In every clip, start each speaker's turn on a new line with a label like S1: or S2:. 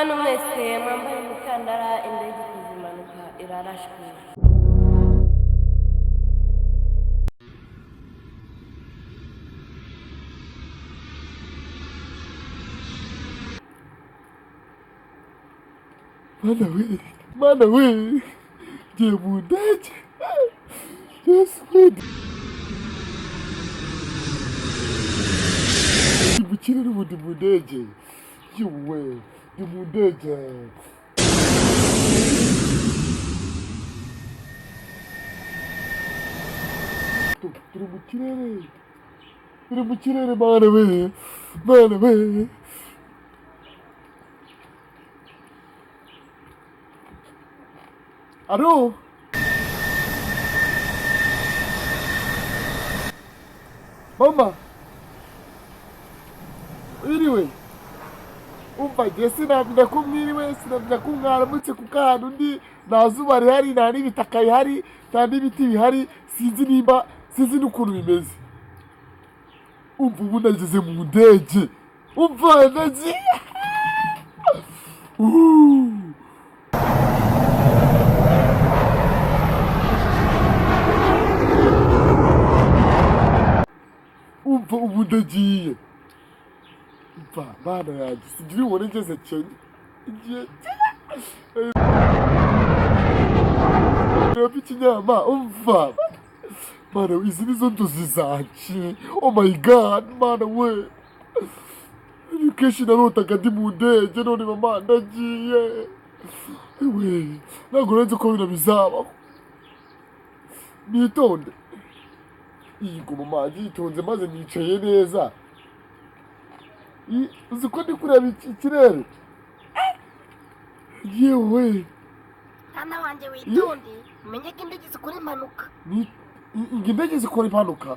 S1: Bantu mwese mwambaye imikandara, indege ikoze impanuka irarashwe.
S2: Mana we, mana we, ngiye mu ndege. Yesu we, ndi mu kirere ubu, ndi mu ndege. Yewe, ndi mu ndege. Turi mu kirere, turi mu kirere. Mana we, mana we. Alo? Mama, wiriwe? Umva, njye sinamenya ko mwiriwe, sinamenya ko mwaramutse, kuko ahantu ndi nta zuba rihari, nta n'ibitaka bihari, nta n'ibiti bihari. Sinzi nimba, sinzi n'ukuntu bimeze. Umva, ubu nageze mu ndege. Umva, nagiye. Umva, ubu ndagiye. Umva, mana yanjye, singira ubone ngeze Kenya, ngiye Kenya ikinyama. Umva, mana, izi nizo nzozi zanje. Oh my God, mana we, kenshi narotaga ndi mu ndege, none mama ndagiye. We, ntabwo nzi ko bino bizabaho. Nitonde iyi ngoma, mama, yitonze maze nicaye neza. Uzi ko ndi kureba ikirere? Yewe!
S3: Mwana wanjye, witonde, umenye ko indege zikora impanuka.
S2: Ni indege zikora impanuka?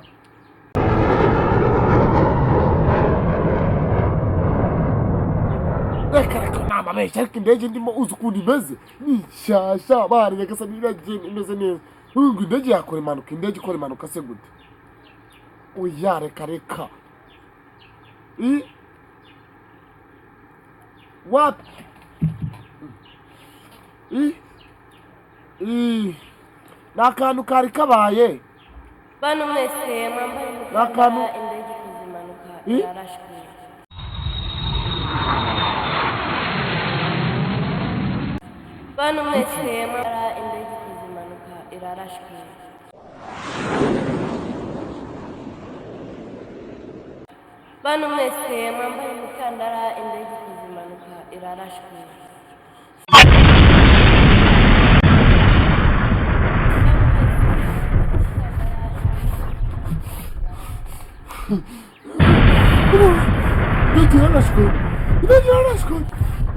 S2: Reka reka, ni amabeshya. Ariko indege ndimo, uzi ukuntu imeze? Ni nshyashya bari nyagasani, iragenda imeze neza. Ngo indege yakora impanuka? Indege ikora impanuka se gute? Oya, reka reka. I wapi i i ni akantu kari kabaye.
S1: Bantu mwese mwambaye
S2: Ni akantu
S1: imikandara, indege ikoze impanuka
S2: I
S1: irarashwe. Bantu mwese mwambara, indege ikoze impanuka irarashwe. Bantu mwese mwambaye imikandara, indege ikoze impanuka irarashwe.
S2: Indege yarashwe, indege yarashwe!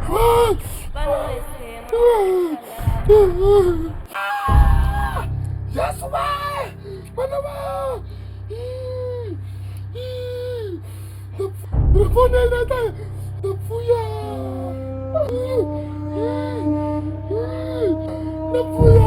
S2: Ah!
S1: Bantu mwese mwambaye imikandara.
S2: Yesu we, mana we! Telefone ndapfuye, ndapfuye.